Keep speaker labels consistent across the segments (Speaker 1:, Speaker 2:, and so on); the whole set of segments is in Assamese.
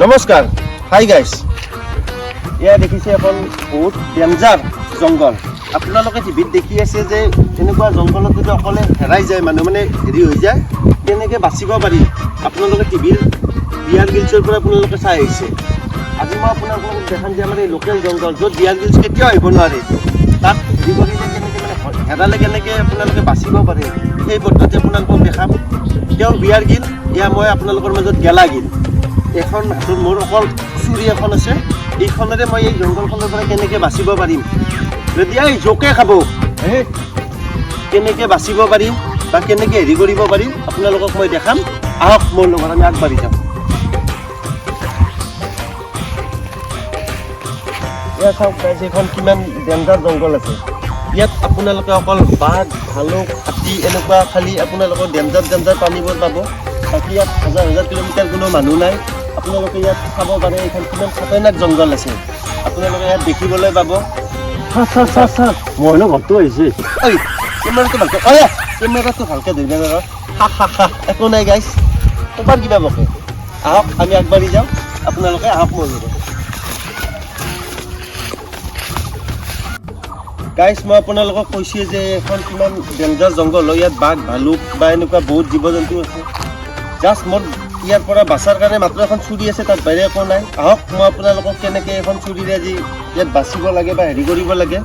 Speaker 1: নমস্কাৰ, হাই গাইছ। এয়া দেখিছে এখন বহুত ডেঞ্জাৰ জংঘল। আপোনালোকে টিভিত দেখি আছে যে এনেকুৱা জংঘলত যদি অকলে হেৰাই যায় মানুহ, মানে হেৰি হৈ যায়, কেনেকৈ বাচিব পাৰি আপোনালোকে টিভিৰ বিয়াৰ গিলছৰ পৰা আপোনালোকে চাই আহিছে। আজি মই আপোনালোকক দেখাম যে আমাৰ এই লোকেল জংঘল য'ত বিয়াৰ গিলছ কেতিয়াও আহিব নোৱাৰে, তাত হেৰি কৰিলে কেনেকৈ, মানে হেৰালে কেনেকৈ আপোনালোকে বাচিব পাৰে, সেই পদ্ধতি আপোনালোকক দেখাম। তেওঁ বিয়াৰ গিল, এয়া মই আপোনালোকৰ মাজত গেলা গিল। এখন হাতত মোৰ অকল চুৰি এখন আছে, এইখনেৰে মই এই জংঘলখনৰ পৰা কেনেকৈ বাচিব পাৰিম, যদি এই জোকে খাব কেনেকৈ বাচিব পাৰিম বা কেনেকৈ হেৰি কৰিব পাৰিম আপোনালোকক মই দেখাম। আহক মোৰ লগত, আমি আগবাঢ়ি যাম। এয়া চাওক গাইজ, এইখন কিমান ডেঞ্জাৰ জংঘল আছে। ইয়াত আপোনালোকে অকল বাঘ, ভালুক, হাতী এনেকুৱা খালি আপোনালোকৰ ডেঞ্জাৰ ডেঞ্জাৰ প্ৰাণীবোৰ পাব। বাকী ইয়াত হাজাৰ হাজাৰ কিলোমিটাৰ কোনো মানুহ নাই। আপোনালোকে ইয়াত চাব পাৰে এইখন কিমান খতৰনাক জংঘল আছে, আপোনালোকে ইয়াত দেখিবলৈ পাব।
Speaker 2: ছাৰ, মই ঘৰটো আহিছে।
Speaker 1: ঐ, কেমেৰাটো ভালকৈ, ঐ কেমেৰাটো ভালকৈ ধৰিব নোৱাৰ। হা হা হা, একো নাই গাইজ, ক'ৰবাত কিবা বকে। আহক আমি আগবাঢ়ি যাওঁ, আপোনালোকে আহক মোৰ লগত। গাইজ, মই আপোনালোকক কৈছোঁৱে যে এখন কিমান ডেঞ্জাৰ জংঘল হয়। ইয়াত বাঘ, ভালুক বা এনেকুৱা বহুত জীৱ জন্তু আছে। জাষ্ট মোৰ ইয়াৰ পৰা বাচাৰ কাৰণে মাত্ৰ এখন চুৰি আছে, তাত বাহিৰে একো নাই। আহক মই আপোনালোকক কেনেকৈ এখন চুৰিৰে আজি ইয়াত বাচিব লাগে বা হেৰি কৰিব লাগে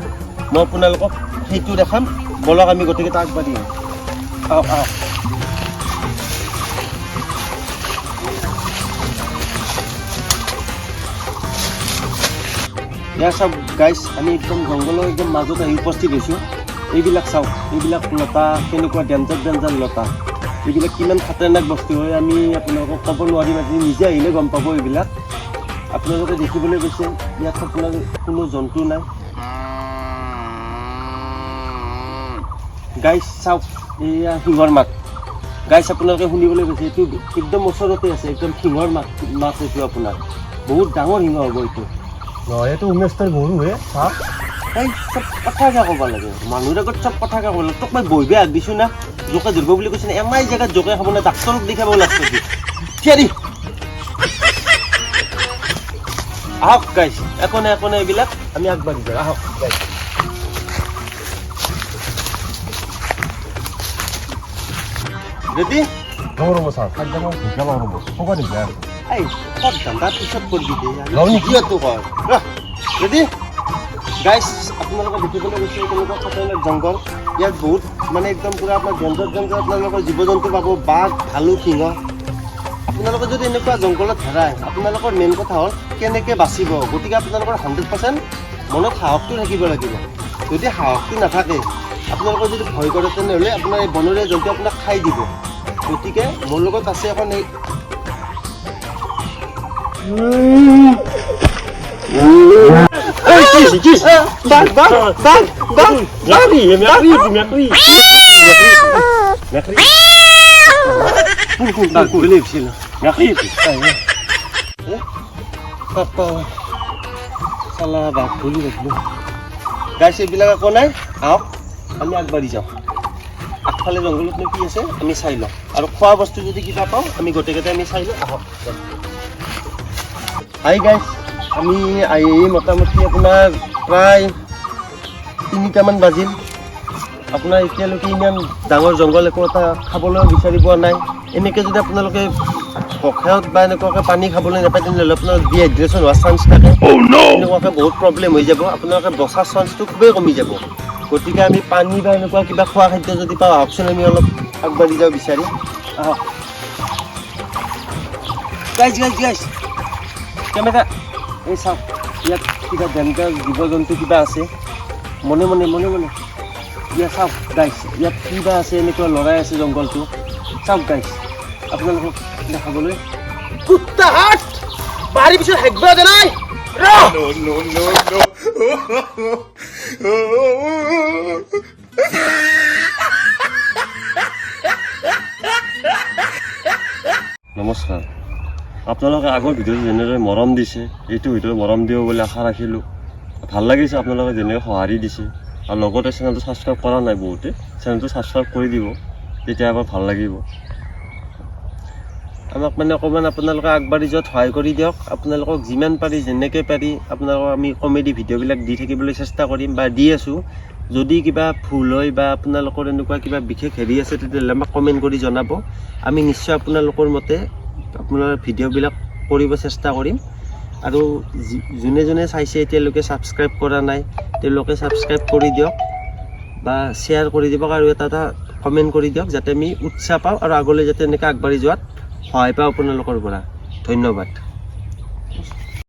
Speaker 1: মই আপোনালোকক সেইটো দেখাম। ব'লক আমি গোটেইকেইটা আগবাঢ়ি আহোঁ। আহক আহক। ইয়াৰ চাওক গাইজ, আমি একদম জংঘলৰ একদম মাজত আহি উপস্থিত হৈছোঁ। এইবিলাক চাওক, এইবিলাক লতা কেনেকুৱা ডেঞ্জাৰ ডেঞ্জাৰ লতা, এইবিলাক কিমান খাতাৰনাক বস্তু হয় আমি আপোনালোকক ক'ব নোৱাৰিম, আজি নিজে আহিলে গম পাব। এইবিলাক আপোনালোকে দেখিবলৈ গৈছে, ইয়াত আপোনাৰ কোনো জন্তু নাই। গাইজ চাওক, এয়া সিংহৰ মাত। গাইজ আপোনালোকে শুনিবলৈ গৈছে, এইটো একদম ওচৰতে আছে, একদম সিংহৰ মাত মাত এইটো আপোনাৰ বহুত ডাঙৰ সিংহ হ'ব এইটো।
Speaker 2: নহয়, এইটো উমেশৰ গৰুহে। ছাৰ,
Speaker 1: এই চব কথাকে ক'ব লাগে, মানুহৰ আগত চব কথাকে ক'ব লাগে। তোক মই বহিবে হাক দিছোঁ না, জোকে ধৰিব বুলি কৈছে না, এমাই জেগাত জোকে খাব না, ডাক্তৰক দেখাব লাগছে। থিয় দি আহক গাইজ, একো নাই একো নাই, এইবিলাক আমি আগবাঢ়ি যাওঁ। আহক গাইজ। ৰেডি?
Speaker 2: ৰ'ব ছাৰ, খাদ্য মই ঢেকীয়া লওঁ, ৰ'ব ক'ব ঢেকীয়া আছে।
Speaker 1: এই ক'ত ধান্দা পিছত কৰবি দে,
Speaker 2: লওঁ নেকি?
Speaker 1: ভিডিঅ'টো কৰ। ৰেডি গাইজ, আপোনালোকে দেখিবলৈ গৈছে কেনেকুৱা খতৰনাক জংঘল। ইয়াত বহুত মানে একদম পূৰা আপোনাৰ ডেঞ্জাৰ ডেঞ্জাৰ আপোনালোকৰ জীৱ জন্তু পাব, বাঘ, ভালুক, সিংহ। আপোনালোকে যদি এনেকুৱা জংঘলত হেৰায়, আপোনালোকৰ মেইন কথা হ'ল কেনেকৈ বাচিব। গতিকে আপোনালোকৰ 100% মনত সাহসটো থাকিব লাগিব। যদি সাহসটো নাথাকে, আপোনালোকৰ যদি ভয় কৰে, তেনেহ'লে আপোনাৰ এই বনৰীয়া জন্তু আপোনাক খাই দিব। গতিকে মোৰ লগত আছে এখন এই বাঘ বাঘ বাঘ বাঘ।
Speaker 2: মেকুৰী, মেকুৰী, মেকুৰী, মেকুৰী।
Speaker 1: বাঘ বুলি ভাবিছিলোঁ।
Speaker 2: মেকুৰী।
Speaker 1: পাপা চালা বাঘ বুলি ভাবিলোঁ। গাইছ, এইবিলাক একো নাই। আহক আমি আগবাঢ়ি যাওঁ। আগফালে জংঘলতনো কি আছে আমি চাই লওঁ, আৰু খোৱা বস্তু যদি কিবা পাওঁ আমি গোটেইকেইটা আমি চাই লওঁ। আহক। হাই গাইছ, আমি আহি মোটামুটি আপোনাৰ প্ৰায় 3টামান বাজিল। আপোনাৰ এতিয়ালৈকে ইমান ডাঙৰ জংঘল একো এটা খাবলৈ বিচাৰি পোৱা নাই। এনেকৈ যদি আপোনালোকে পখেত বা এনেকুৱাকৈ পানী খাবলৈ নাপায়, তেনেহ'লে আপোনাৰ ডিহাইড্ৰেশ্যন হোৱাৰ চান্স থাকে। এনেকুৱাকৈ বহুত প্ৰব্লেম হৈ যাব, আপোনালোকে বচাৰ চান্সটো খুবেই কমি যাব। গতিকে আমি পানী বা এনেকুৱা কিবা খোৱা খাদ্য যদি পাওঁ, আহকচোন আমি অলপ আগবাঢ়ি যাওঁ বিচাৰি। আহক গাইজ, গাইজ গাইজ, কেমেৰা এই চাওক, ইয়াত কিবা ডেঞ্জাৰ জীৱ জন্তু কিবা আছে। মনে মনে মনে মনে ইয়াত চাওক গাইজ, ইয়াত কিবা আছে, এনেকুৱা লৰাই আছে জংঘলটো। চাওক গাইজ, আপোনালোকক দেখাবলৈ। কুত্তা হাত বাৰীৰ পিছত হাগিব দে নাই।
Speaker 2: নমস্কাৰ। আপোনালোকে আগৰ ভিডিঅ'টো যেনেদৰে মৰম দিছে, এইটো ভিডিঅ'ত মৰম দিব বুলি আশা ৰাখিলোঁ। ভাল লাগিছে আপোনালোকে যেনেকৈ সঁহাৰি দিছে, আৰু লগতে চেনেলটো ছাবস্ক্ৰাইব কৰা নাই বহুতে, চেনেলটো ছাবস্ক্ৰাইব কৰি দিব, তেতিয়া এবাৰ ভাল লাগিব।
Speaker 1: আমাক মানে অকণমান আপোনালোকে আগবাঢ়ি যোৱাত সহায় কৰি দিয়ক। আপোনালোকক যিমান পাৰি, যেনেকৈ পাৰি, আপোনালোকক আমি কমেডি ভিডিঅ'বিলাক দি থাকিবলৈ চেষ্টা কৰিম বা দি আছোঁ। যদি কিবা ভুল হয় বা আপোনালোকৰ এনেকুৱা কিবা বিশেষ হেৰি আছে, তেতিয়াহ'লে আমাক কমেণ্ট কৰি জনাব। আমি নিশ্চয় আপোনালোকৰ মতে আপোনাৰ ভিডিঅ'বিলাক কৰিব চেষ্টা কৰিম। আৰু যোনে যোনে চাইছে, এতিয়ালৈকে ছাবস্ক্ৰাইব কৰা নাই, তেওঁলোকে ছাবস্ক্ৰাইব কৰি দিয়ক বা শ্বেয়াৰ কৰি দিয়ক আৰু এটা এটা কমেণ্ট কৰি দিয়ক, যাতে আমি উৎসাহ পাওঁ আৰু আগলৈ যাতে এনেকৈ আগবাঢ়ি যোৱাত সহায় পাওঁ আপোনালোকৰ পৰা। ধন্যবাদ।